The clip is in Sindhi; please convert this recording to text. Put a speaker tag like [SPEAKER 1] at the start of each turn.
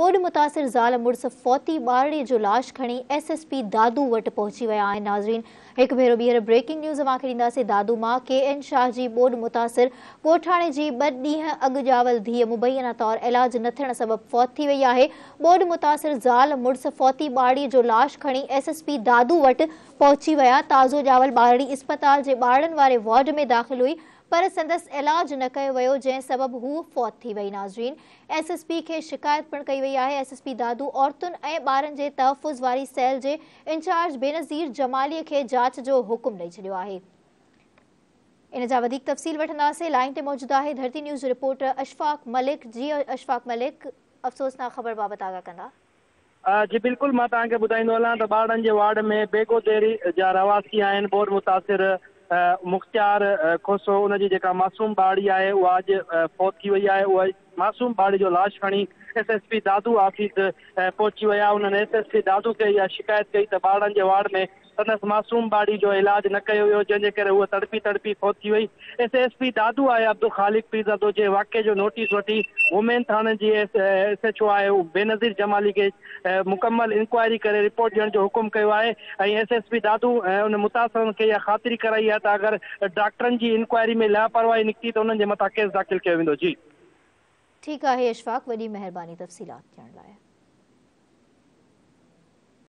[SPEAKER 1] ٻوڏ متاثر زال مڙس فوتي ٻارڙي جو لاش کڻي ايس ايس پي دادو وٽ پهچي ويا آهن. ناظرين هڪ ڀيرو ٻيهر بريڪنگ نيوز اوهان کي ڏينداسين دادو مان ڪي اين شاهه جي ٻوڏ متاثر ڳوٺاڻي جي ٻه ڏينهن اڳ ڄاول ڌيء مبينا طور علاج نه ٿيڻ سبب فوت ٿي وئي آهي. ٻوڏ متاثر زال مڙس فوتي ٻارڙي جو لاش کڻي ايس ايس پي دادو وٽ پهچي ويا. تازو ڄاول ٻارڙي اسپتال جي ٻارڙن واري وارڊ ۾ داخل هئي پر سندس علاج نه ڪيو ويو جنهن سبب هوء فوت ٿي وئي. ناظرين ايس ايس پي کي شڪايت پڻ ڪئي وئي آهي. ايس ايس پي دادو عورتن ۽ ٻارن جي تحفظ واري سيل جي انچارج بينظير جمالي کي جاچ جو حڪم ڏئي ڇڏيو آهي. ان جا وڌيڪ تفصيل وٺنداسين. لائين تي موجود آهي ڌرتي نيوز جو رپورٽر اشفاق ملڪ. جي اشفاق ملڪ افسوسناڪ خبر بابت آگاهه ڪندا.
[SPEAKER 2] جي بلڪل مان توهان کي ٻڌائيندو هلان ته ٻارڙن جي وارڊ ۾ بيگو ديري جا رهواسي آهن ٻوڏ متاثر مختيار کوسو ان جي جيڪا معصوم ٻارڙي آهي اها اڄ فوت ٿي وئي آهي اها معصوم ٻارڙي جو لاش کڻي S S P Dadu office پهچي ويا انهن ايس ايس پي دادو کي اها شڪايت ڪئي ته ٻارڙن جي وارڊ ۾ سندس معصوم ٻارڙي جو علاج نه ڪيو ويو جنهن جي ڪري هوء تڙپي تڙپي فوت ٿي وئي. ايس ايس پي دادو آهي عبدالخالق پيرزادو جنهن واقعي جو نوٽيس وٺي وومين ٿاڻي جي ايس ايڇ او آهي بينظير جمالي کي مڪمل انڪوائري ڪري رپورٽ ڏيڻ جو حڪم ڪيو آهي ۽ ايس ايس پي دادو ان متاثرن کي اها خاطري ڪرائي آهي ته اگر ڊاڪٽرن جي انڪوائري ۾ لاپرواهي نڪتي ته انهن جي مٿان ڪيس داخل ڪيو ويندو. جي.
[SPEAKER 1] ٺيڪ آهي اشفاق وڏي مهرباني تفصيلات ڏيڻ لاء.